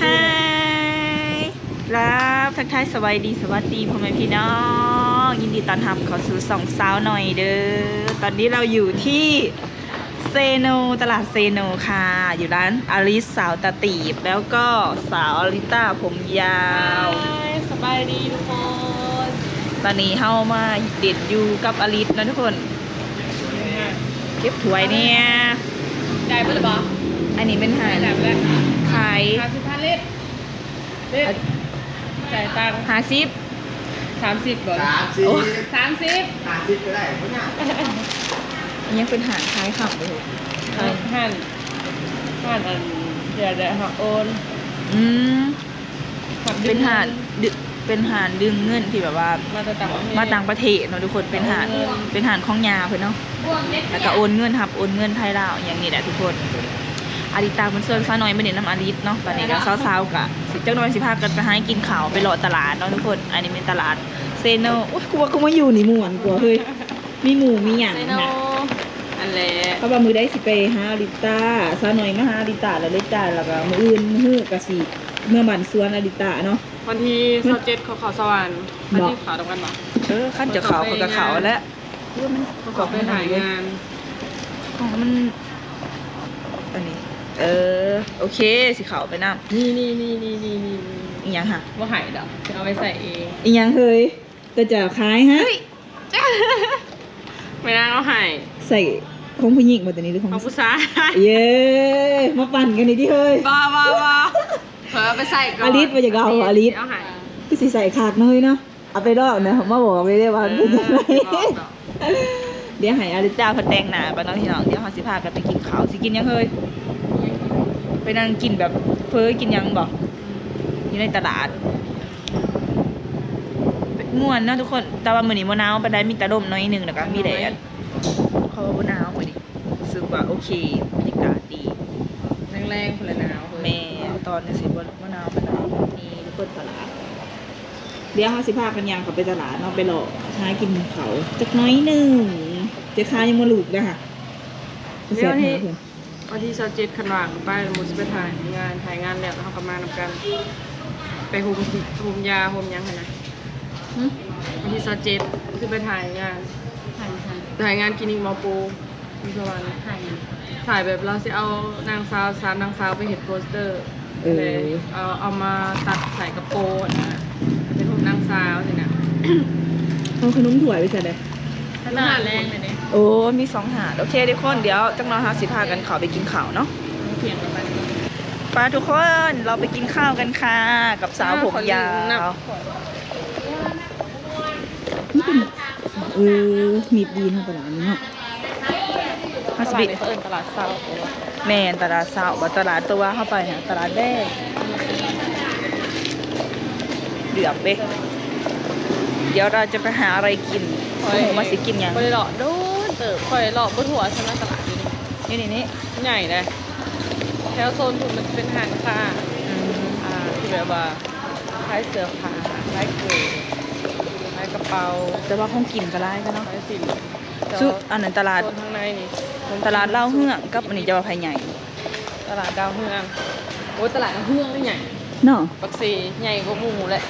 ຮາຍ ລາບ ທັກທາຍສະບາຍດີ ສະຫວັດດີພໍ່ແມ່ພີ່ນ້ອງ ຍິນດີຕ້ອນຮັບເຂົ້າສູ່ຊ່ອງສາວໜ້ອຍເດີ້. ຕອນນີ້ເຮົາຢູ່ທີ່ເຊໂນ ຕະຫຼາດເຊໂນຄ່ະ ຢູ່ຮ້ານອາລິດສາວຕາຕີບ ແລ້ວກໍສາວອາລິດຕາຜົມຍາວ. ຮາຍ ສະບາຍດີທຸກຄົນ. ຕອນນີ້ເຮົາມາຫຼິ້ນຢູ່ກັບອາລິດເນາະທຸກຄົນ. ເກັບຖ້ວຍແດ່. ຈ່າຍເບິດແລ້ວບໍ່? ອັນນີ້ແມ່ນຫາ ຈ່າຍເບິດແລ້ວ. ຂາຍ ຫ້າສິບພັນເລດ ເລດ ອາ ຈ່າຍຕັງ ຫ້າສິບ ສາມສິບບໍ່? ສາມສິບ ໂອ້ ສາມສິບ ຫ້າສິບກໍໄດ້ບໍ່ຍາກ. ອັນນີ້ເປັນຮ້ານຂາຍເຂົ້າບໍ່? ຂາຍ ຮ້ານ ຮ້ານອັນ ດຽວ ດຽວເຮົາໂອນ. ອືມ ເປັນຮ້ານ ເປັນຮ້ານດຶງເງິນທີ່ແບບວ່າ ມາແຕ່ຕ່າງປະເທດ ມາຕ່າງປະເທດເນາະທຸກຄົນ. ເປັນຮ້ານ ເປັນຮ້ານຂອງຍ່າເພິ່ນເນາະ ແລ້ວກໍໂອນເງິນ ຮັບໂອນເງິນໄທລາວ ອີ່ຫຍັງນີ້ແຫຼະທຸກຄົນ. ອາລິດຕາເພິ່ນຊວນສາວນ້ອຍມາຫຼິ້ນນຳອາລິດເນາະ. ຕອນນີ້ກໍສາວໆກໍຊິ ຈັກໜ່ອຍຊິພາກັນໄປຫາກິນເຂົ້າ ໄປເລາະຕະຫຼາດເນາະທຸກຄົນ. ອັນນີ້ແມ່ນຕະຫຼາດເຊໂນ. ໂອ້ຍ ກູວ່າກູມາຢູ່ນີ້ມ່ວນກວ່າເຮີ້ຍ ມີໝູ່ມີຫຍັງຫັ້ນນະ. ອັນແຫຼະ ເພາະວ່າມື້ໃດຊິໄປຫາອາລິດຕາ ສາວນ້ອຍມາຫາອາລິດຕາແລ້ວເລີຍຈ້າ. ແລ້ວກໍມື້ອື່ນ ມື້ຮືກໍຊິເມືອບ້ານສວນອາລິດຕາເນາະ. ວັນທີຊາວເຈັດເຂົາເຂົ້າສະຫວັນ. ເຮົາກິນເຂົ້ານຳກັນບໍ່? ເອີ ຄັນຈະເຂົ້າເຂົາກໍເຂົ້າແຫຼະ. ເອີ ມັນ ເຂົາໄປຖ່າຍງານ ຂອງມັນ ອັນນີ້ ເອີ ໂອເຄ ຊິເຂົ້າໄປນຳ. ນີ້ໆໆໆໆ ອີ່ຫຍັງຫະ? ບໍ່ໃຫ້ດອກ ຊິເອົາໄປໃສ່ເອງ. ອີ່ຫຍັງເຮີ້ຍ? ແຕ່ຈະຂາຍຫະ? ແມ່ນາງເອົາໃຫ້. ໃສ່ຂອງຜູ້ຍິງບໍ່ ຕົວນີ້ ຫຼືຂອງ ຂອງຜູ້ຊາຍ? ເຢ້ ມາປັ່ນກັນນີ້ຕິເຮີ້ຍ. ບໍ່ໆໆ ເພິ່ນເອົາໄປໃສ່ກ່ອນ. ອາລິດວ່າຢາກເອົາ ອາລິດ ຊິເອົາໃຫ້. ຄືຊິໃສ່ຄັກເນາະເຮີ້ຍເນາະ. ເອົາໄປລອກນະ ມາບອກເລີຍເດ້ວ່າ ເອີ ເປັນຈັ່ງໃດ. ດຽວໃຫ້ອາລິດຕາເພິ່ນແຕ່ງໜ້າກ່ອນເນາະພີ່ນ້ອງ. ດຽວເຮົາຊິພາກັນໄປກິນເຂົ້າ. ຊິກິນຫຍັງເຮີ້ຍ? ໄປນັ່ງກິນແບບເຝີກິນຫຍັງບໍ່? ຢູ່ໃນຕະຫຼາດ. ມ່ວນເນາະທຸກຄົນ ແຕ່ວ່າມື້ນີ້ບໍ່ໜາວປານໃດ ມີແຕ່ລົມໜ້ອຍໜຶ່ງ ແລ້ວກໍມີແດດ. ເພາະວ່າບໍ່ໜາວມື້ນີ້ ຮູ້ສຶກວ່າໂອເຄ ບັນຍາກາດດີ. ແລງໆພຸ້ນລະໜາວເຮີ້ຍ. ແມ່ນ ຕອນຈັ່ງຊີ້ບໍ່ ບໍ່ໜາວປານໃດ. ນີ້ເປີດຕະຫຼາດ. ດຽວເຮົາຊິພາກັນຍ່າງເຂົ້າໄປຕະຫຼາດເນາະ ໄປເລາະຫາກິນເຂົ້າຈັກໜ້ອຍໜຶ່ງ. ເຈົ້າຂາຍັງບໍ່ລຸກເດີຫະ. ດຽວນີ້ ວັນທີຊາວເຈັດ ຄັນວ່າງໄປ ໝູ່ຊິໄປຖ່າຍງານ ຖ່າຍງານແລ້ວ ແລ້ວເຮົາກໍມານຳກັນ ໄປໂຮມ ໂຮມຢາ ໂຮມຫຍັງຫັ້ນນະ. ຫຶ? ວັນທີຊາວເຈັດ ຄືໄປຖ່າຍງານ ຖ່າຍງານ ຖ່າຍງານຄລີນິກໝໍປູ ຢູ່ສະຫວັນ. ຖ່າຍຫຍັງ? ຖ່າຍແບບລາວຊິເອົານາງສາວ ສາມນາງສາວໄປເຮັດໂປສເຕີ. ເອີ ເອົາ ເອົາມາຕັດໃສ່ກະໂປຫັ້ນນະ ເປັນຮູບນາງສາວຊີ້ນະ. ເອົາຂະໜົມຖ້ວຍໄປໃສເດ? ຕະຫຼາດແລງເດ. ໂອ້ ມີສອງຮ້ານ. ໂອເຄທຸກຄົນ ດຽວຈັກໜ້ອຍເຮົາຊິພາກັນເຂົ້າໄປກິນເຂົ້າເນາະ. ໄປທຸກຄົນ ເຮົາໄປກິນເຂົ້າກັນຄ່ະ ກັບສາວຜົມຍາວ. ເອີ ມີດດີນເນາະຕະຫຼາດນີ້ເນາະ. ເຮົາຊິໄປ ຕະຫຼາດນີ້ເຂົາເອີ້ນຕະຫຼາດເຊົ້າ. ແມ່ນ ຕະຫຼາດເຊົ້າບໍ່? ຕະຫຼາດຕົວເຮົາໄປຫັ້ນ ຕະຫຼາດແລງ. ເຫຼືອບເດ້. ດຽວເຮົາຈະໄປຫາອະໄລກິນ. ຂ້ອຍບໍ່ຮູ້ວ່າຊິກິນຫຍັງ. ບໍ່ໄດ້ເລາະດົນເຕີບ. ຂ້ອຍເລາະບໍ່ທົ່ວຊຳນະຕະຫຼາດຢູ່ນີ້. ຢູ່ນີ້ນີ້ ໃຫຍ່ເດ້. ແຖວໂຊນພຸ້ນມັນຈະເປັນຮ້ານຄ້າ. ອືມ ອ່າ ທີ່ແບບວ່າ ຂາຍເສື້ອຜ້າ ຂາຍເກີບ ຂາຍກະເປົາ. ແຕ່ວ່າຂອງກິນກໍຫຼາຍເນາະ. ຂາຍສິນ. ສຸດ ອັນນັ້ນຕະຫຼາດ ໂຊນທາງໃນນີ້ ຕະຫຼາດດາວເຮືອງກັບອັນນີ້ ຈະວ່າໃຜໃຫຍ່? ຕະຫຼາດດາວເຮືອງ. ໂອ້ຍ ຕະຫຼາດດາວເຮືອງນີ້ໃຫຍ່ເນາະ. ປາກເຊໃຫຍ່ກວ່າໝູ່ແຫຼະ.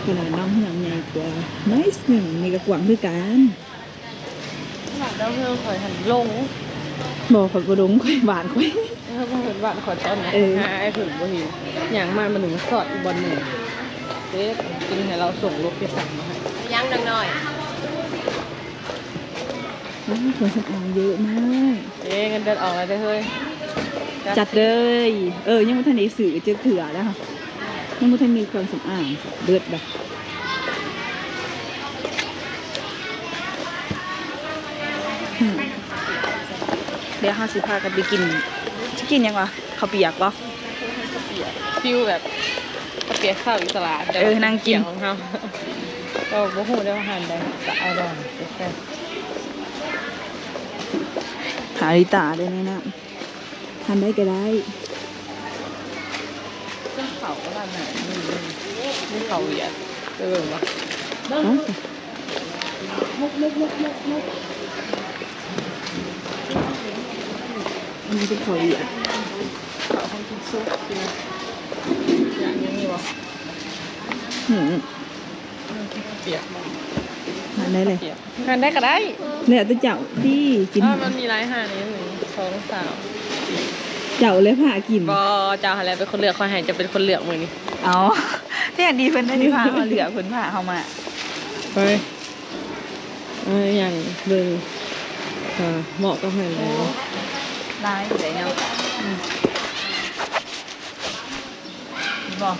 ຕະຫຼາດດາວເຮືອງໃຫຍ່ກວ່າໜ້ອຍໜຶ່ງ. ນີ້ກໍກວ້າງຄືກັນ. ຕະຫຼາດດາວເຮືອງຂ້ອຍຫັ້ນຫຼົງ. ບໍ່ ຂ້ອຍບໍ່ຫຼົງ ຂ້ອຍບ້ານຂ້ອຍ. ເອີ ບໍ່ເຫັນບ້ານຂ້ອຍຕອນນັ້ນ. ເອີ ຫາອ້າຍເພິ່ນບໍ່ເຫັນ. ຍ່າງມາມື້ໜຶ່ງຊອດອີກບ່ອນໜຶ່ງ. ເດ້ ຈຶ່ງໃຫ້ລາວສົ່ງໂລເຄຊັນມາໃຫ້. ຍັງນ້ອຍໆ. ໂອ້ຍ ເຄື່ອງສຳອາງເຍີະມາກ. ເອີ ເງິນເດືອນອອກແລ້ວເດີ້ເຮີ້ຍ. ຈັດເລີຍ. ເອີ ຍັງບໍ່ທັນໄດ້ຊື້ຈັກເທື່ອເດີ້. ຍັງບໍ່ທັນມີເຄື່ອງສຳອາງ ເບິດລະ. ດຽວເຮົາຊິພາກັນໄປກິນ ຊິກິນຫຍັງວະ? ເຂົ້າປຽກບໍ່? ເຂົ້າປຽກ ຟີວແບບເຂົ້າປຽກເຊົ້າຢູ່ຕະຫຼາດ. ເອີ ນັ່ງກິນຂອງເຮົາ. ກໍບໍ່ຮູ້ເດ້ວ່າຮ້ານໃດຈະອະລ່ອຍ ຈະແຊບ. ຫາລິຕາໄດ້ແນະນຳ. ທານໄດ້ກໍໄດ້. ເຊິ່ງເຂົາກໍວ່າໜ້າມີ ມີເຂົາຫວຽດ ໄປເບິ່ງບໍ່? ເອົ້າ ອັນນີ້ເປັນເຂົາຫວຽດ. ເຂົາຂອງກິນສຸກ. ຫືມ ປຽກ ຫັ້ນໄດ້ເລີຍ ປຽກ ຫັ້ນໄດ້ກໍໄດ້ ແລ້ວແຕ່ເຈົ້າຕິກິນ ເອີ ມັນມີຫຼາຍຮ້ານເດ້ ສອງ ສາມ ເຈົ້າແຫຼະພາກິນ ບໍ່ ເຈົ້າຫັ້ນແຫຼະເປັນຄົນເລືອກ ຂ້ອຍໃຫ້ເຈົ້າເປັນຄົນເລືອກມື້ນີ້ ເອົາ ແທ້ດີເພິ່ນໄດ້ທີ່ພາເຮົາເລືອກ ເພິ່ນພາເຮົາມາ ໄປ ເອົາຫຍັງເບິ່ງ ເອີ ເໝາະກັບໃຜແລ້ວ ຫຼາຍຢູ່ໃດເນາະ ອືມ ນີ້ບໍ່?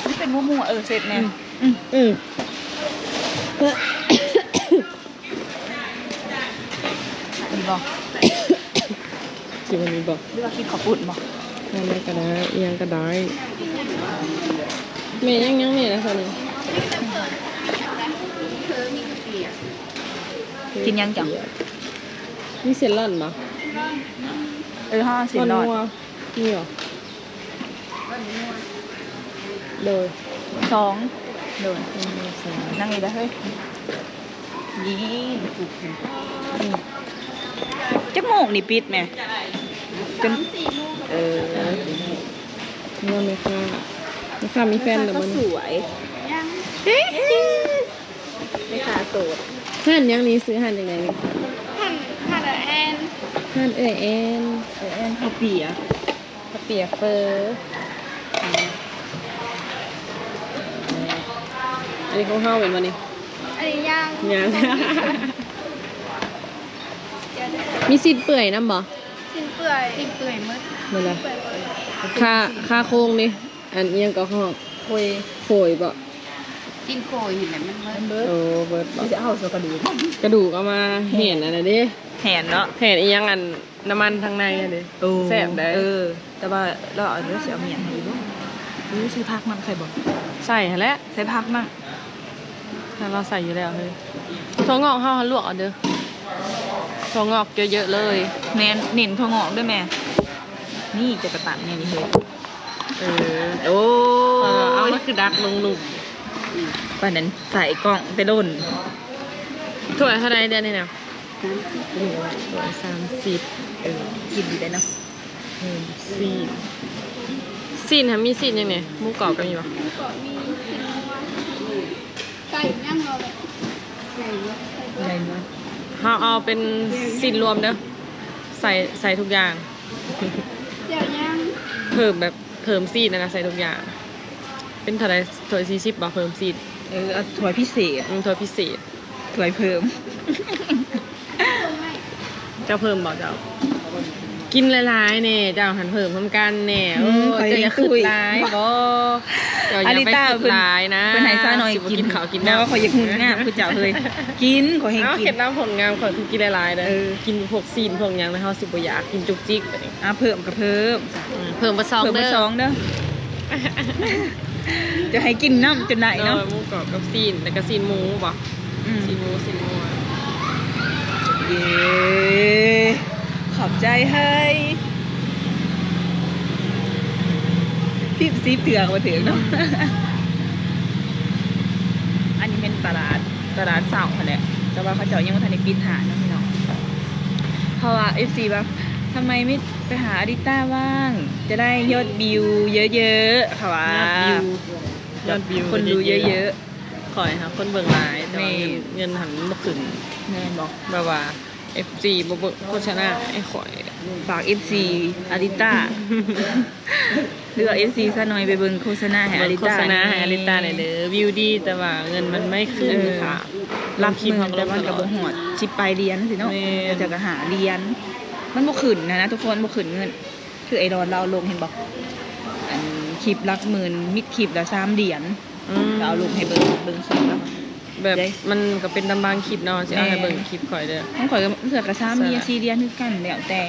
ມັນເປັນໝູ່ໆ ເອີ ເຊັດແນ່ ອືມ ອືມ ເອີ ນີ້ບໍ່? ຊິວ່ານີ້ບໍ່? ຫຼືວ່າກິນເຂົ້າປຸ້ນບໍ່? ອັນໃດກໍໄດ້ ອີ່ຫຍັງກໍໄດ້ ແມ່ຍັງ ຍັງແມ່ລະຊັ້ນນີ້ ກິນຫຍັງເຈົ້າ? ມີເສັ້ນລ້ອນບໍ່? ເອີ ເຮົາເອົາເສັ້ນລ້ອນ ມີບໍ່? ໂດຍ ສອງ ໂດຍ ໜຶ່ງ ສອງ ນັ່ງນີ້ລະເຮີ້ຍ ນີ້ ອືມ ຈັກໂມງນີ້ປິດແມ່? ຈົນ ເອີ ນີ້ວ່າແມ່ຄ້າ ແມ່ຄ້າມີແຟນແລ້ວບໍ່ນີ້? ສວຍ ຍັງ ເອີ ແມ່ຄ້າໂສດ ຮ້ານຫຍັງນີ້? ຊື່ຮ້ານຈັ່ງໃດນີ້? ຮ້ານ ຮ້ານເອື້ອຍແອນ ຮ້ານເອື້ອຍແອນ ເອື້ອຍແອນເຂົ້າປຽກ ເຂົ້າປຽກເຝີ ອັນນີ້ຂອງເຮົາແມ່ນບໍ່ນີ້? ອັນນີ້ຍ່າງ ຍ່າງ ມີຊີ້ນເປື່ອຍນຳບໍ່? ຊີ້ນເປື່ອຍ ຊີ້ນເປື່ອຍໝົດ ໝົດລະ ຄ່າ ຄ່າໂຄງນີ້ ອັນອີ່ຫຍັງກໍຮ້ອງ ໂຄຍ ໂຄຍບໍ່? ຊີ້ນໂຄຍຫັ້ນແຫຼະມັນເໝິດ ໂອ້ ເບິດບໍ່? ຊິເອົາສ່ວນກະດູກ ກະດູກເອົາມາແຫນອັນນັ້ນເດ້ ແຫນເນາະ ແຫນອີ່ຫຍັງ ອັນ ນ້ຳມັນທາງໃນຫັ້ນເດ້ ໂອ້ ແຊບໄດ໋ ເອີ ແຕ່ວ່າລາວເອົາ ຊິເອົາໝຽນໃຫ້ຢູ່ບໍ່? ອື ໃສ່ຜັກນຳໃສ່ບໍ່? ໃສ່ຫັ້ນແຫຼະ ໃສ່ຜັກນຳ ຖ້າລາວໃສ່ຢູ່ແລ້ວເຮີ້ຍ ຖົ່ວງອກເຮົາຫັ້ນລວກເອົາເດີ ຖົ່ວງອກເຢີະໆເລີຍ ແມ່ນ ເນັ້ນຖົ່ວງອກເດີແມ່ ນີ້ຈັກກະຕັນແມ່ນີ້ເຮີ້ຍ ເອີ ໂອ້ ເອົາ ມັນຄືດັກລົງລຸ່ມ ປານນັ້ນໃສ່ກ້ອງແຕ່ດົນ ຖ້ວຍເທົ່າໃດເດນີ້ນະ? ຮ້ອຍສາມສິບ ເອີ ກິນດີໄດ໋ເນາະ ເອີ ຊີ້ນ ຊີ້ນຫາມີຊີ້ນຫຍັງແດ່? ໝູກອບກໍມີບໍ່? ໝູກອບມີ ຊີ້ນງົວ ຊີ້ນໝູ ໄກ່ຫຍັງເອົາແຫຼະ ໄກ່ໝົດ ເຮົາເອົາເປັນຊີ້ນລວມເດີ ໃສ່ ໃສ່ທຸກຢ່າງ ເຈົ້າຍັງ ເພີ່ມແບບ ເພີ່ມຊີ້ນນະ ໃສ່ທຸກຢ່າງ ເປັນເທົ່າໃດ? ຖ້ວຍສີ່ສິບບໍ່? ເພີ່ມຊີ້ນ ເອີ ເອົາຖ້ວຍພິເສດ ອືມ ຖ້ວຍພິເສດ ຖ້ວຍເພີ່ມ ເຈົ້າເພີ່ມບໍ່ເຈົ້າ? ກິນຫຼາຍໆແດ່ ເຈົ້າຫັ້ນເພີ່ມພ້ອມກັນແດ່ ອືມ ໂອ້ຍ ຂ້ອຍ ເຈົ້າຢ່າຄຶດຫຼາຍ ບໍ່ ເຈົ້າຢ່າໄປຄຶດຫຼາຍນະ ເພິ່ນໃຫ້ສາວນ້ອຍກິນ ຊິບໍ່ກິນເຂົ້າກິນນ້ຳ ບໍ່ ຂ້ອຍຢາກຫຸ່ນງາມຄືເຈົ້າເຮີ້ຍ ກິນ ຂ້ອຍແຮ່ງກິນ ເອົາ ເຮັດນ້ຳຜົນງາມ ຂ້ອຍຄືກິນຫຼາຍໆເດີ ເອີ ກິນພວກຊີ້ນພວກຫຍັງນະ ເຮົາຊິບໍ່ຢາກກິນຈຸກຈິກບາດນີ້ ອ່າ ເພີ່ມກໍເພີ່ມ ອືມ ເພີ່ມເບິດສອງເດີ ເພີ່ມເບິດສອງເດີ ຈະໃຫ້ກິນນຳຈົນໄດ້ເນາະ ໂດຍ ໝູກອບກັບຊີ້ນ ແລ້ວກໍຊີ້ນໝູບໍ່? ອືມ ຊີ້ນໝູ ຊີ້ນງົວ ເຢ້ ຂອບໃຈເຮີ້ຍ ສິບ ສິບເທື່ອກໍບໍ່ຖືກເນາະ ອັນນີ້ແມ່ນຕະຫຼາດ ຕະຫຼາດເຊົ້າຫັ້ນແຫຼະ ແຕ່ວ່າເຂົາເຈົ້າຍັງບໍ່ທັນໄດ້ປິດຮ້ານເນາະພີ່ນ້ອງ ເພາະວ່າເອັຟຊີວ່າ ທຳໄມໄມ່ໄປຫາອາລິຕ້າບ້າງ ຈະໄດ້ຍອດວິວເຍີະໆ ເຂົາວ່າ ຍອດວິວ ຍອດວິວ ຄົນດູເຍີະໆ ຂ້ອຍຫາຄົນເບິ່ງຫຼາຍ ແຕ່ວ່າເງິນ ແມ່ນ ເງິນຫັ້ນມັນບໍ່ຂຶ້ນ ແມ່ນບໍ່? ແບບວ່າເອັຟຊີບໍ່ເບິ່ງໂຄສະນາໃຫ້ຂ້ອຍ ຝາກເອັຟຊີອາລິຕ້າ ຫຼືວ່າເອັຟຊີຊານ້ອຍໄປເບິ່ງໂຄສະນາໃຫ້ອາລິຕ້າ ເບິ່ງໂຄສະນາໃຫ້ອາລິຕ້າແດ່ເດີ ວິວດີ ແຕ່ວ່າເງິນມັນໄມ່ຂຶ້ນ ເອີ ຄ່ະ ຫຼັກໝື່ນ ແຕ່ມັນກໍບໍ່ຮອດສິບປາຍຫຼຽນຊີ້ເນາະ ແມ່ນ ເຂົາເຈົ້າກໍຫ້າຫຼຽນ ມັນບໍ່ຂຶ້ນນະ ນະທຸກຄົນ ບໍ່ຂຶ້ນເງິນ ຄືໄອດອນລາວລົງ ເຫັນບໍ່ ອັນຄລິບຫຼັກໝື່ນ ມິດຄລິບລະສາມຫຼຽນ ອືມ ລາວລົງໃຫ້ເບິ່ງ ເບິ່ງຄລິບລາວ ແບບ ເດ້ ມັນກໍເປັນຕາມບາງຄລິບເນາະ ຊິເອົາໃຫ້ເບິ່ງຄລິບຂ້ອຍເດີ ຂອງຂ້ອຍກໍເທື່ອກໍສາມຫຼຽນ ສີ່ຫຼຽນຄືກັນ ແລ້ວແຕ່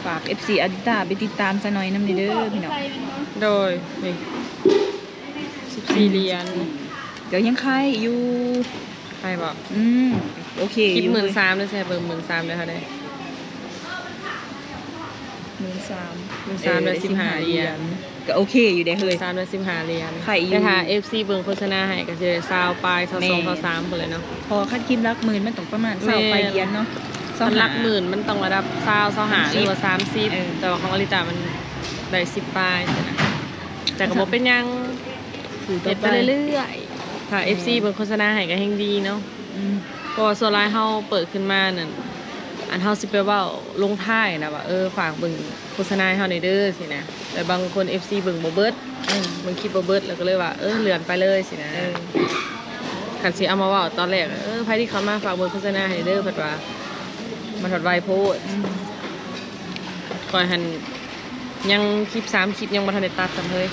ຝາກເອັຟຊີອາລິຕ້າໄປຕິດຕາມຊານ້ອຍນຳແດ່ເດີພີ່ນ້ອງ ໂດຍ ນີ້ ສິບສີ່ຫຼຽນ ກໍຍັງໄຄຢູ່ ໄຄບໍ່? ອືມ ໂອເຄ ຄລິບ ຢູ່ ໝື່ນສາມເດີ ຊິໃຫ້ເບິ່ງໝື່ນສາມເດີ ເທົ່າໃດ? ໝື່ນສາມ ໝື່ນສາມ ເອີ ໄດ້ສິບຫ້າຫຼຽນ ກໍໂອເຄຢູ່ເດ້ເຮີ້ຍ ໝື່ນສາມໄດ້ສິບຫ້າຫຼຽນ ໄຄຢູ່ ແຕ່ຖ້າເອັຟຊີເບິ່ງໂຄສະນາໃຫ້ກໍຊິໄດ້ຊາວປາຍ ຊາວສອງ ແມ່ນ ຊາວສາມພຸ້ນແຫຼະເນາະ ເພາະວ່າຄັນຄລິບຫຼັກໝື່ນມັນຕ້ອງປະມານຊາວປາຍຫຼຽນເນາະ ແມ່ນ ຊາວຫ້າ ຄັນຫຼັກໝື່ນມັນຕ້ອງລະດັບຊາວ ຊາວຫ້າ ຫຼືວ່າສາມສິບ ແຕ່ວ່າຂອງອາລິຕ້າມັນໄດ້ສິບປາຍຊີ້ນະ ແຕ່ກໍບໍ່ເປັນຫຍັງ ເຮັດໄປເລື້ອຍໆ ຖ້າເອັຟຊີເບິ່ງໂຄສະນາໃຫ້ກໍແຮ່ງດີເນາະ. ອືມ ເພາະວ່າສ່ວນຫຼາຍເຮົາເປີດຂຶ້ນມານັ້ນ ອັນເຮົາຊິໄປເວົ້າລົງທ້າຍນະວ່າ ເອີ ຝາກເບິ່ງໂຄສະນາໃຫ້ເຮົາແດ່ເດີ ຊີ້ນະ ແຕ່ບາງຄົນເອັຟຊີເບິ່ງບໍ່ເບິດ ເອີ ເບິ່ງຄລິບບໍ່ເບິດ ແລ້ວກໍເລີຍວ່າ ເອີ ເລື່ອນໄປເລີຍ ຊີ້ນະ. ເອີ ຄັນຊິເອົາມາເວົ້າຕອນແລກ ເອີ ໃຜທີ່ເຂົ້າມາຝາກເບິ່ງໂຄສະນາໃຫ້ເດີ ເພິ່ນວ່າ ມັນຮອດໄວໂພດ. ອືມ ຂ້ອຍຫັ້ນຍັງຄລິບສາມຄລິບຍັງບໍ່ທັນໄດ້ຕັດຊ້ຳເລີຍ.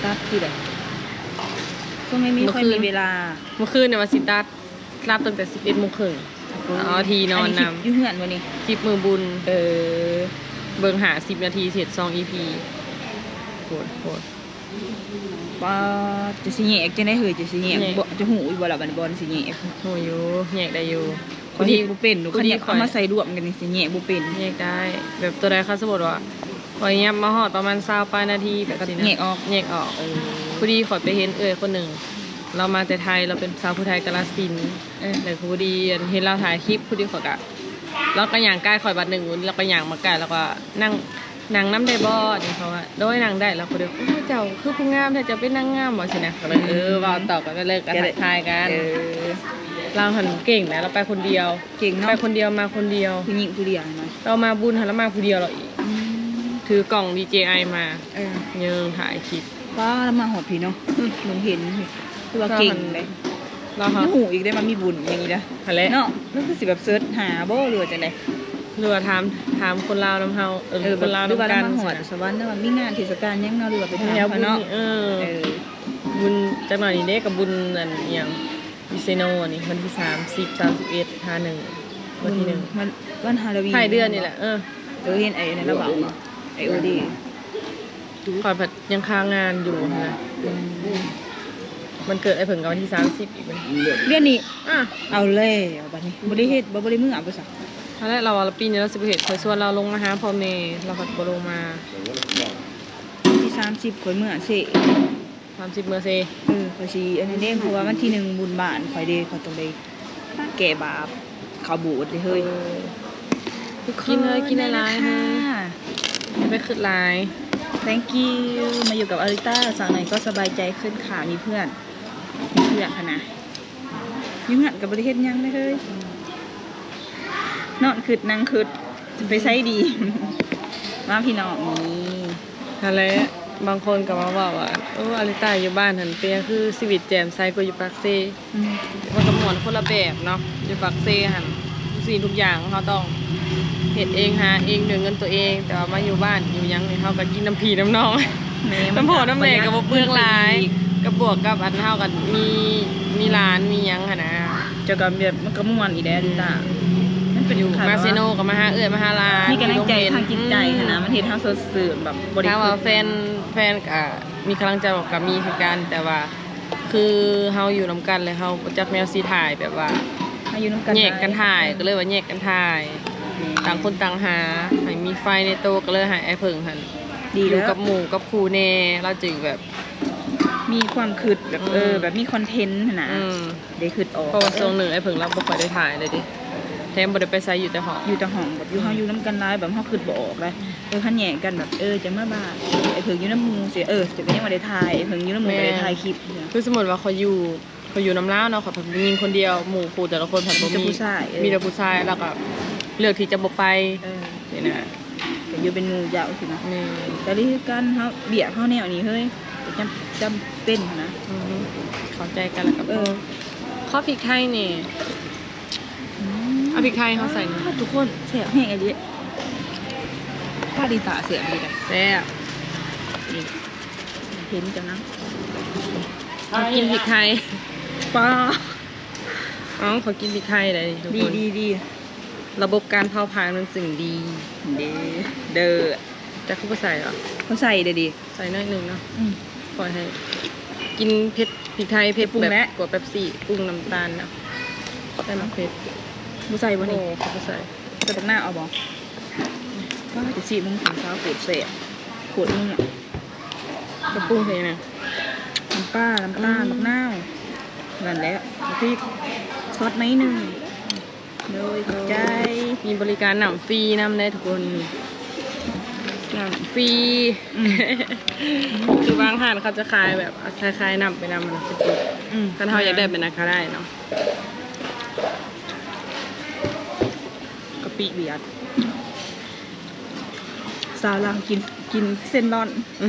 ຕັດທີ່ໃດ? ຊ່ວງນີ້ມີ ບໍ່ຄ່ອຍມີເວລາ. ມື້ຄືນນີ້ວ່າຊິຕັດ ຫຼັບຕັ້ງແຕ່ສິບເອັດໂມງເຄິ່ງ ໂອ້ຍ ເອົາທີ່ນອນນຳ. ອັນນີ້ຄລິບຢູ່ເຮືອນບໍ່ນີ້? ຄລິບມື້ບຸນ. ເອີ ເບິ່ງຫ້າສິບນາທີ ເຮັດສອງອີພີ ໂພດໂພດ. ປ້າດ ຈະຊິແຍກຈັ່ງໃດເຮີ້ຍ? ຈະຊິແຍກ ແຍກ ບໍ່ ຈະຮູ້ຢູ່ບໍ່ລະ ບັດບ່ອນຊິແຍກ? ຮູ້ຢູ່ ແຍກໄດ້ຢູ່. ຂ້ອຍເຮັດບໍ່ເປັນ ຄັນຢາກເອົາມາໃສ່ລວມກັນນີ້ຊິແຍກບໍ່ເປັນ. ແຍກໄດ້ ແບບໂຕໃດ ຄັນສົມມຸດວ່າ ຂ້ອຍຫຍັບມາຮອດປະມານຊາວປາຍນາທີແບບຊີ້ນະ ແຍກອອກ ແຍກອອກ. ເອີ ພໍດີຂ້ອຍໄປເຫັນເອື້ອຍຄົນໜຶ່ງ ລາວມາແຕ່ໄທ ລາວເປັນສາວຜູ້ໄທກາລະສິນ. ເອີ ແລ້ວກໍພໍດີ ອັນ ເຫັນລາວຖ່າຍຄລິບ ພໍດີຂ້ອຍກະ ລາວກໍຍ່າງໃກ້ຂ້ອຍບາດໜຶ່ງ ລາວກໍຍ່າງມາໃກ້ ລາວກໍນັ່ງ ນັ່ງນຳໄດ້ບໍ່? ເຂົາວ່າ ໂດຍ ນັ່ງໄດ້. ລາວກໍເລີຍ ໂອ້ ເຈົ້າຄືຜູ້ງາມແທ້ ເຈົ້າເປັນນາງງາມບໍ່? ຊີ້ນະ ກໍເລີຍ ເອີ ເວົ້າຕອບກັນໄປເລີຍ ກໍທັກທາຍກັນ. ເອີ ລາວຫັ້ນເກັ່ງນະ ລາວໄປຄົນດຽວ. ເກັ່ງເນາະ ໄປຄົນດຽວມາຄົນດຽວ ຜູ້ຍິງຜູ້ດຽວນະ. ລາວມາບຸນຫັ້ນລາວມາຜູ້ດຽວລາວອີກ. ອືມ ຖືກ້ອງດີເຈໄອມາ. ເອີ ເຢີງຖ່າຍຄລິບ. ປ້າ ລາວມາຮອດພີ້ເນາະ. ອືມ ລົງເຫັນ ຄືວ່າເກັ່ງເດ້. ລາວຫາ ລາວຫາ ຮູ້ອີກເດ້ວ່າມີບຸນຫຍັງອີກເດ້. ຫັ້ນແຫຼະເນາະ. ລາວຄືຊິແບບເສີດຫາບໍ່ ຫຼືວ່າຈັ່ງໃດ? ຫຼືວ່າຖາມ ຖາມຄົນລາວນຳເຮົາ? ເອີ ເອີ ຄົນລາວນຳກັນ ຫຼືວ່າລາວມາຮອດສະຫວັນ ຫຼືວ່າມີງານເທດສະການຫຍັງເນາະ ຫຼືວ່າໄປຖາມເຂົາເນາະ. ເອີ ເອີ ບຸນຈັກໜ້ອຍນີ້ເດ້ ກັບບຸນອັນອີຫຍັງ ມິເຊໂນນີ້ ວັນທີສາມສິບ ສາມສິບເອັດ ຫ້າໜຶ່ງ ວັນທີໜຶ່ງ ວັນ ວັນຮາໂລວີນ ທ້າຍເດືອນນີ້ແຫຼະ. ເອີ ເອີ ເຫັນໄອ້ນັ້ນລາວເວົ້າເນາະ ໄອ້ໂອດີ. ຂ້ອຍພັດຍັງຄາງານຢູ່ຫັ້ນນະ. ອືມ ວັນເກີດອ້າຍເຜິ້ງກໍວັນທີສາມສິບອີກ ເດືອນນີ້. ອາ ເອົາແລ້ວບາດນີ້ ບໍ່ໄດ້ເຮັດບໍ່ ບໍ່ໄດ້ເມືອບໍ່ຊະ? ຫັ້ນແຫຼະ ລາວວ່າລະປີນີ້ລາວຊິບໍ່ເຮັດ ຂ້ອຍຊວນລາວລົງມາຫາພໍ່ແມ່ ລາວພັດບໍ່ລົງມາ. ວັນທີສາມສິບຂ້ອຍເມືອເຊ ສາມສິບເມືອເຊ. ເອີ ຂ້ອຍຊິອັນນັ້ນເດ້ ເພາະວ່າວັນທີໜຶ່ງບຸນບ້ານຂ້ອຍເດ້ ຂ້ອຍຕ້ອງໄດ້ແກ້ບາບເຂົ້າໂບດເດ້ເຮີ້ຍ. ເອີ ທຸກຄົນ ກິນເລີຍ ກິນຫຼາຍໆ ເດີ ຢ່າໄປຄຶດຫຼາຍ. Thank you ມາຢູ່ກັບອາລິຕ້າ ສາວໜ້ອຍກໍສະບາຍໃຈຂຶ້ນ ຂ້າມີເພື່ອນ ມີເພື່ອນຫັ້ນນະ. ຢູ່ເຮືອນກໍບໍ່ໄດ້ເຮັດຫຍັງເລີຍເຮີ້ຍ ນອນຄຶດນັ່ງຄຶດ ຊິໄປໃສດີ ມາພີ່ນ້ອງນີ້. ຫັ້ນແຫຼະ ບາງຄົນກໍມາເວົ້າວ່າ ໂອ້ ອາລິຕ້າຢູ່ບ້ານຫັ້ນເປັນຫຍັງຄືຊີວິດແຈ່ມໃສກວ່າຢູ່ປາກເຊ? ອືມ ມັນກໍມ່ວນຄົນລະແບບເນາະ ຢູ່ປາກເຊຫັ້ນ ທຸກສິ່ງທຸກຢ່າງເຮົາຕ້ອງເຮັດເອງ ຫາເອງດ້ວຍເງິນຕົວເອງ ແຕ່ວ່າມາຢູ່ບ້ານຢູ່ຫຍັງນີ້ ເຮົາກໍກິນນຳພີ່ນຳນ້ອງ ແມ່ນ ນຳພໍ່ນຳແມ່ກໍບໍ່ເປືອງຫຼາຍ ກໍບວກກັບອັນເຮົາກໍມີ ມີຫຼານມີຫຍັງຫັ້ນນະ. ເຈົ້າກໍແບບ ມັນກໍມ່ວນອີກແຫຼະ ອາລິຕ້າ ມັນເປັນ ຢູ່ມາເຊໂນກໍມາຫາເອື້ອຍມາຫາຫຼານ ມີກຳລັງໃຈທາງຈິດໃຈຫັ້ນນະ ມັນເຮັດໃຫ້ເຮົາສົດຊື່ນ ແບບບໍ່ໄດ້ ຖ້າວ່າແຟນ ແຟນກໍມີກຳລັງໃຈ ກໍມີຄືກັນ ແຕ່ວ່າ ຄືເຮົາຢູ່ນຳກັນແລ້ວເຮົາບໍ່ຈັກແນວຊິຖ່າຍ ແບບວ່າ ເຮົາຢູ່ນຳກັນ ແຍກກັນຖ່າຍ ກໍເລີຍວ່າແຍກກັນຖ່າຍ ຕ່າງຄົນຕ່າງຫາ ໃຫ້ມີໄຟໃນໂຕ ກໍເລີຍໃຫ້ອ້າຍເຜິ້ງຫັ້ນ ດີແລ້ວ ຢູ່ກັບໝູ່ກັບຄູ່ແດ່ ລາວຈຶ່ງແບບ ມີຄວາມຄຶດແບບ ອືມ ເອີ ແບບມີຄອນເທັນຫັ້ນນະ ອືມ ໄດ້ຄຶດອອກ ເພາະວ່າຊ່ວງໜຶ່ງອ້າຍເຜິ້ງລາວບໍ່ຄ່ອຍໄດ້ຖ່າຍເລີຍເດ້ ແຖມບໍ່ໄດ້ໄປໃສ ຢູ່ແຕ່ຫ້ອງ ຢູ່ແຕ່ຫ້ອງ ແບບຢູ່ ອືມ ເຮົາຢູ່ນຳກັນຫຼາຍ ແບບເຮົາຄຶດບໍ່ອອກເລີຍ. ເອີ ຄັນແຍກກັນແບບ ເອີ ຈະມາບ້ານ ອ້າຍເຜິ້ງຢູ່ນຳໝູ່ຊີ້ ເອີ ຈະໄປຍັງບໍ່ໄດ້ຖ່າຍ ອ້າຍເຜິ້ງຢູ່ນຳໝູ່ ແມ່ນ ກໍໄດ້ຖ່າຍຄລິບ. ຄືສົມມຸດວ່າຂ້ອຍຢູ່ ຂ້ອຍຢູ່ນຳລາວເນາະ ຂ້ອຍເປັນຜູ້ຍິງຄົນດຽວ ໝູ່ຄູ່ແຕ່ລະຄົນພັດບໍ່ມີ ມີແຕ່ຜູ້ຊາຍ ເອີ ມີແຕ່ຜູ້ຊາຍ ແລ້ວກໍເລືອກທີ່ຈະບໍ່ໄປ ເອີ ນີ້ນະ ກໍຢູ່ເປັນໝູ່ເຈົ້າຊີ້ນະ. ແມ່ນ ກໍດີຄືກັນ ເຮົາ ວຽກເຮົາແນວນີ້ເຮີ້ຍ ກໍຈຳ ຈຳເປັນຫັ້ນນະ. ອືຮຶ ເຂົ້າໃຈກັນແລ້ວກໍພໍ ເອີ ຂໍພິກໄທແດ່. ອືມ ເອົາພິກໄທເຮົາໃສ່ນີ້ ອ້າ ທຸກຄົນ ແຊບແຮງອີ່ຫຼີ ພາລິຕາແຊບອີ່ຫຼີເດ້ ແຊບ ນີ້ ເຫັນເຈົ້ານະ ເຮົາກິນພິກໄທ ປ້າ ເອົ້າ ເຂົາກິນພິກໄທໄດ້ນີ້ທຸກຄົນ ດີໆໆ ລະບົບການເຜົາຜານມັນຈຶ່ງດີ ເດີ ເດີ ຈັກຄືບໍ່ໃສ່ຫວາ ເຂົາໃສ່ເດ້ ໃສ່ໜ້ອຍໜຶ່ງເນາະ ອືມ ຂ້ອຍໃຫ້ກິນເຜັດ ພິກໄທເຜັດແບບ ແລ້ວ ກວ່າເປັບຊີ ປຸງນ້ຳຕານເນາະ ໃສ່ໝາກເຜັດ ບໍ່ໃສ່ບໍ່ນີ້ ໂອ້ ເຂົາບໍ່ໃສ່ ໃສ່ບັກນາວເອົາບໍ່ ປ້າ ໄປຊີມເບິ່ງຂອງສາວໂຄດແຊບ ໂຄດນັວ ກະປຸງໃສ່ຫຍັງນະ ນ້ຳປາ ນ້ຳຕານ ອືມ ບັກນາວ ນັ້ນແຫຼະ ບັກພິກ ຊອດໜ້ອຍໜຶ່ງ ໂດຍ ຂອບໃຈ ມີບໍລິການນ້ຳຟຣີນຳເດ້ທຸກຄົນ. ຟຣີ ອືມ ຄືບາງຮ້ານເຂົາຈະຂາຍແບບ ຄາຍໆ ນ້ຳໄປນຳ ອືມ ຄັນເຮົາຢາກໄດ້ແບບນັ້ນກໍໄດ້ເນາະ ກະປິຫວຽດ ສາວລາວກິນ ກິນເສັ້ນລ້ອນ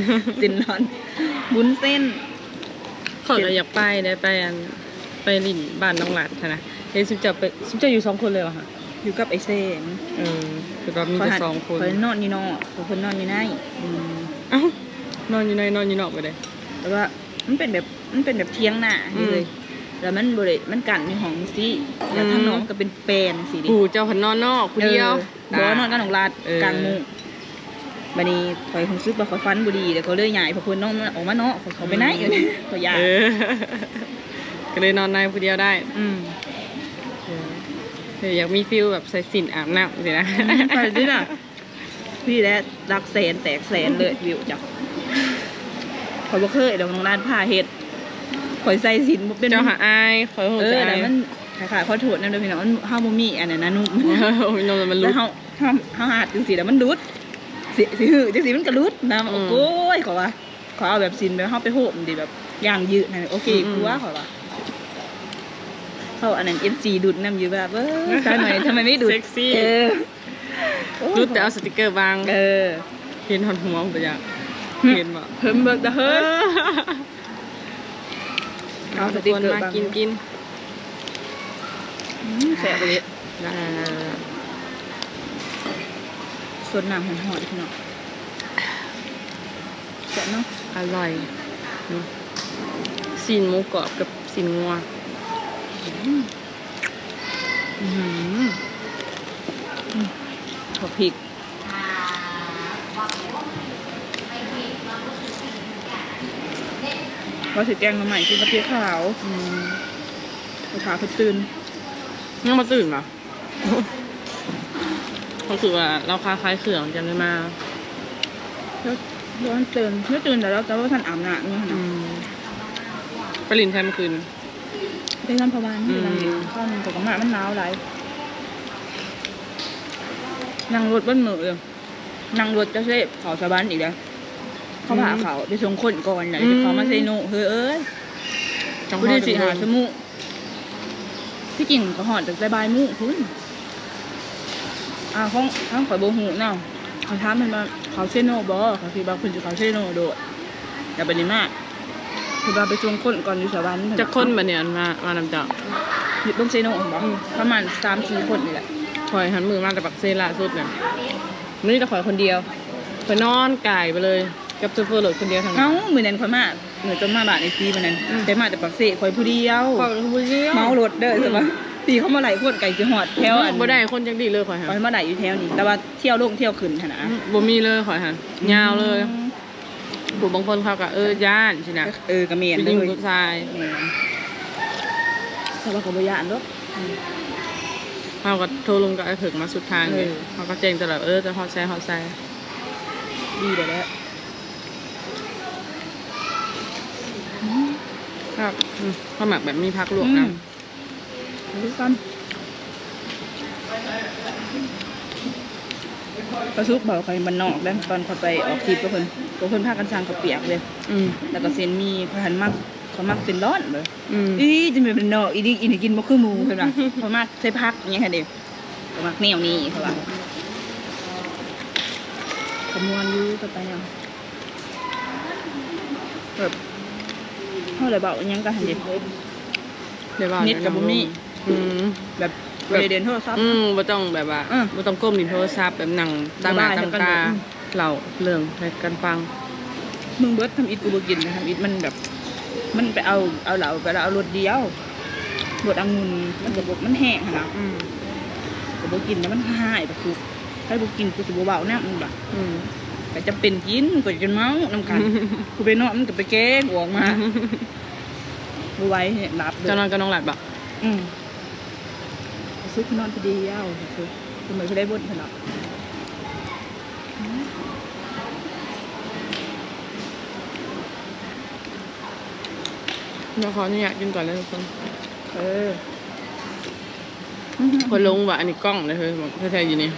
ເສັ້ນລ້ອນ ວຸ້ນເສັ້ນ ຂ້ອຍກໍຢາກໄປໄດ໋ ໄປອັນ ໄປຫຼິ້ນບ້ານນ້ອງລັດຫັ້ນນະ ເຫັນຊຸມເຈົ້າໄປ ຊຸມເຈົ້າຢູ່ສອງຄົນເລີຍຫວາ? ຢູ່ກັບໄອ້ແສງ ເອີ ຄືວ່າມີແຕ່ສອງຄົນ ຂ້ອຍນອນຢູ່ນອກ ເພິ່ນນອນຢູ່ໃນ ອືມ ເອົ້າ ນອນຢູ່ໃນ ນອນຢູ່ນອກບໍ່ໄດ້ ແຕ່ວ່າມັນເປັນແບບ ມັນເປັນແບບຖຽງນາ ອືມ ເລີຍ ແລ້ວມັນບໍ່ໄດ້ ມັນກັ້ນດ້ວຍຫ້ອງຈັ່ງຊີ້ ແລ້ວທາງນອກມັນກໍເປັນແປນຈັ່ງຊີ້ເດ້ ຜູ້ເຈົ້າພັດນອນນອກຜູ້ດຽວ ເອີ ບໍ່ ນອນກັບນ້ອງລັດ ເອີ ກາງມຸ້ງ ບາດນີ້ຂ້ອຍຮູ້ສຶກວ່າຂ້ອຍຝັນບໍ່ດີ ແລ້ວກໍເລີຍຍ້າຍພວກເພິ່ນນອນ ອອກມາເນາະ ຂ້ອຍເຂົ້າໄປໃນ ອືມ ຂ້ອຍຢ້ານ ເອີ ກໍເລີຍນອນໃນຜູ້ດຽວໄດ້ ອືມ ເອີ ຢາກມີຟີວແບບໃສ່ສິ້ນອາບນ້ຳຊີ້ນະ ອືມ ຂ້ອຍນີ້ນະ ນີ້ແຫຼະຫຼັກແສນແຕກແສນເລີຍ ວິວເຈົ້າ ຂ້ອຍບໍ່ເຄີຍດອກ ນ້ອງລັດພາເຮັດ ຂ້ອຍໃສ່ສິ້ນບໍ່ເປັນ ເຈົ້າຫາອາຍ ຂ້ອຍຮູ້ ເອີ ຈະອາຍ ແລ້ວມັນ ຂ້າ ຂໍໂທດນຳເດີພີ່ນ້ອງ ເຮົາບໍ່ມີອັນນັ້ນນະ ນຸ້ມ ໂອ້ຍ ນົມແລ້ວມັນຫຼຸດ ແລ້ວເຮົາ ເຮົາ ເຮົາຮັດຈັ່ງຊີ້ແລ້ວມັນຫຼຸດ ຊິ ຊິຮື້ຈັ່ງຊີ້ມັນກໍຫຼຸດນະ ອືມ ໂອ້ຍ ຂ້ອຍວ່າ ຂ້ອຍເອົາແບບສິ້ນແບບເຮົາໄປໂຮມເດ້ ແບບຢາງຍືດຫັ້ນ ໂອເຄ ອືມ ກວ່າ ຂ້ອຍວ່າ ເຮົາອັນນັ້ນ ເອັຟຊີ ດຸດນຳຢູ່ ແບບ ເອີ ສາວໜ້ອຍທຳໄມໄມ່ດຸດ ເຊັກຊີ ເອີ ໂອ້ຍ ດຸດແຕ່ເອົາສະຕິກເກີບາງ ເອີ ເຫັນຮອດຫົວບໍ່ຢາກ ຫຶ ເຫັນບໍ່ ເຫັນເບິດລະເຮີ້ຍ ເອີ ເອົາສະຕິກເກີບາງ ມາກິນ ກິນ ອືມ ແຊບອີ່ຫຼີ ອ່າ ສົດນ້ຳຮ້ອນໆ ພີ່ນ້ອງ ແຊບເນາະ ອະລ່ອຍ ຊີ້ນໝູກອບກັບຊີ້ນງົວ ອືມ ອືມ ອືມ ບັກພິກ ວ່າຊິແກງໜໍ່ໄມ້ກິນກັບເພຂາວ ອືມ ໄປຖ້າເພິ່ນຕື່ນ ຍັງບໍ່ຕື່ນຫວາ? ເພາະຄືວ່າລາວຄາຂາຍເຄື່ອງຈັ່ງໄດ້ມາ ແລ້ວ ແລ້ວມັນຕື່ນ ແລ້ວຕື່ນແລ້ວ ແຕ່ວ່າບໍ່ທັນອາບນ້ຳຢູ່ຫັ້ນ ອື ນະ ໄປຫຼິ້ນໃສມື້ຄືນ? ໄປເຮືອນພໍ່ບ້ານ ອື ໄປນັ່ງຫຼິ້ນ ເຂົ້າໜຶ່ງກໍມາ ມັນໜາວຫຼາຍ ນັ່ງລົດເບິດມື້ເລີຍ ນັ່ງລົດຈະເຊບເຂົ້າສະຫວັນອີກແລ້ວ ເຂົາພາ ອື ເຂົ້າໄປສົ່ງຄົນກ່ອນ ແລ້ວ ອື ຈະເຂົ້າມາເຊໂນ ເຮີ້ຍເອີຍ ຈັ່ງພໍ ພໍດີສີ່ຫ້າຊົ່ວໂມງ ທີ່ຈິງກໍຮອດຕັ້ງແຕ່ບ່າຍໂມງພຸ້ນ ອ່າ ຂອງ ຂອງຂ້ອຍບໍ່ຮູ້ນຳ ຂ້ອຍຖາມເພິ່ນວ່າເຂົ້າເຊໂນບໍ່ ຂ້ອຍຄິດວ່າເພິ່ນຊິເຂົ້າເຊໂນໂລດ ແລ້ວບັດນີ້ມາ ເພິ່ນວ່າໄປສົ່ງຄົນກ່ອນຢູ່ສະຫວັນ ຈັກຄົນບັດນີ້ ອັນມາ ມານຳເຈົ້າ? ຢູ່ເບິ່ງເຊໂນຫັ້ນບໍ່? ອືມ ປະມານສາມສີ່ຄົນນີ້ແຫຼະ ຂ້ອຍຫັ້ນມື້ມາແຕ່ປາກເຊລ່າສຸດນະ ມີແຕ່ຂ້ອຍຄົນດຽວ ຂ້ອຍນອນກາຍໄປເລີຍ ກັບໂຊເຟີລົດຄົນດຽວເທົ່ານັ້ນ ເອົ້າ ມື້ນັ້ນຂ້ອຍມາ ມື້ຕອນມາບ້ານໄອ້ຊີມື້ນັ້ນ ອືມ ແຕ່ມາແຕ່ປາກເຊ ຂ້ອຍຜູ້ດຽວ ຂ້ອຍຜູ້ດຽວ ເມົາລົດເດີ ອືມ ແຕ່ວ່າ ທີ່ເຂົາມາໄລ່ຄົນໃກ້ຊິຮອດແຖວ ອືມ ອັນ ບໍ່ໄດ້ຄົນຈັກດີ້ເລີຍ ຂ້ອຍຫາ ຂ້ອຍມາໄດ້ຢູ່ແຖວນີ້ ແຕ່ວ່າທ່ຽວລົງທ່ຽວຂຶ້ນຫັ້ນນະ ອືມ ບໍ່ມີເລີຍ ຂ້ອຍຫາ ອືມ ຍາວເລີຍ ຜູ້ບາງຄົນເຂົາກໍ ເອີ ຢ້ານຊີ້ນະ ເອີ ກໍແມ່ນເດີ ຜູ້ຍິງຜູ້ຊາຍ ແມ່ນ ແຕ່ວ່າກໍບໍ່ຢ້ານດອກ ອືມ ເຮົາກໍໂທລົມກັບອ້າຍເຜິກມາສຸດທາງເລີຍ ເອີ ເຮົາກໍແຈ້ງຕະຫຼອດ ເອີ ຈະຮອດໃສ ຮອດໃສ ດີແລ້ວແຫຼະ ອືມ ຄັກ ອືມ ຂ້ອຍມັກແບບມີຜັກລວກນຳ ອືມ ຄືກັນ ປາສຸກເວົ້າຂ້ອຍບ້ານນອກເດ້ ຕອນຂ້ອຍໄປອອກທຣິບກັບເພິ່ນ ພວກເພິ່ນພາກັນສັ່ງເຂົ້າປຽກເດ້ ອືມ ແລ້ວກໍເສັ້ນໝີ່ ຂ້ອຍຫັ້ນມັກ ຂ້ອຍມັກເສັ້ນລ້ອນເດ້ ອືມ ອີ ຈະແມ່ນບ້ານນອກອີ່ຫຼີ ອີ່ນີ້ກິນບໍ່ຄືໝູ່ ເພິ່ນວ່າ ຂ້ອຍມັກໃສ່ຜັກອີ່ຫຍັງຫັ້ນເດ້ ຂ້ອຍມັກແນວນີ້ ເຂົາວ່າ ກໍມ່ວນຢູ່ ກໍໄປຫຍັງ ແບບ ເຮົາໄດ້ເວົ້າອີ່ຫຍັງກັນຫັ້ນເດ ໄດ້ເວົ້າ ເນັດກໍບໍ່ມີ ອືມ ແບບ ແບບ ບໍ່ໄດ້ຫຼິ້ນໂທລະສັບ ອືມ ບໍ່ຕ້ອງແບບວ່າ ເອີ ບໍ່ຕ້ອງກົ້ມຫຼິ້ນໂທລະສັບ ແບບນັ່ງຕັ້ງໜ້າຕັ້ງຕາ ອືມ ເລົ່າເລື່ອງໃຫ້ກັນຟັງ ມຶງເບິດ ທຳອິດກໍບໍ່ກິນ ທຳອິດມັນແບບ ມັນໄປເອົາ ເອົາເຫຼົ້າ ໄປເອົາລົດດຽວ ລົດອະງຸ່ນ ມັນກໍບໍ່ ມັນແຮງຫັ້ນນະ ອືມ ກໍບໍ່ກິນ ແລ້ວມັນຮ້າຍປາສຸກ ໃຜບໍ່ກິນ ກູຊິບໍ່ເວົ້ານຳ ມັນວ່າ ອືມ ກໍຈຳເປັນກິນ ກໍຈົນເມົານຳກັນ ຜູ້ໄປເນາະ ມັນກໍໄປແກ້ງອອກມາ ບໍ່ໄຫວ ຫຼັບເລີຍ ເຈົ້ານອນກັບນ້ອງລັດບໍ່? ອືມ ປາສຸກນອນຜູ້ດຽວ ປາສຸກ ເພິ່ນບໍ່ໄດ້ບ່ອນເພິ່ນດອກ ດຽວຂໍອະນຸຍາດກິນກ່ອນເດີທຸກຄົນ ເອີ ເພິ່ນລົງວ່າອັນນີ້ກ້ອງເດີເຮີ້ຍ ແທ້ໆຢູ່ນີ້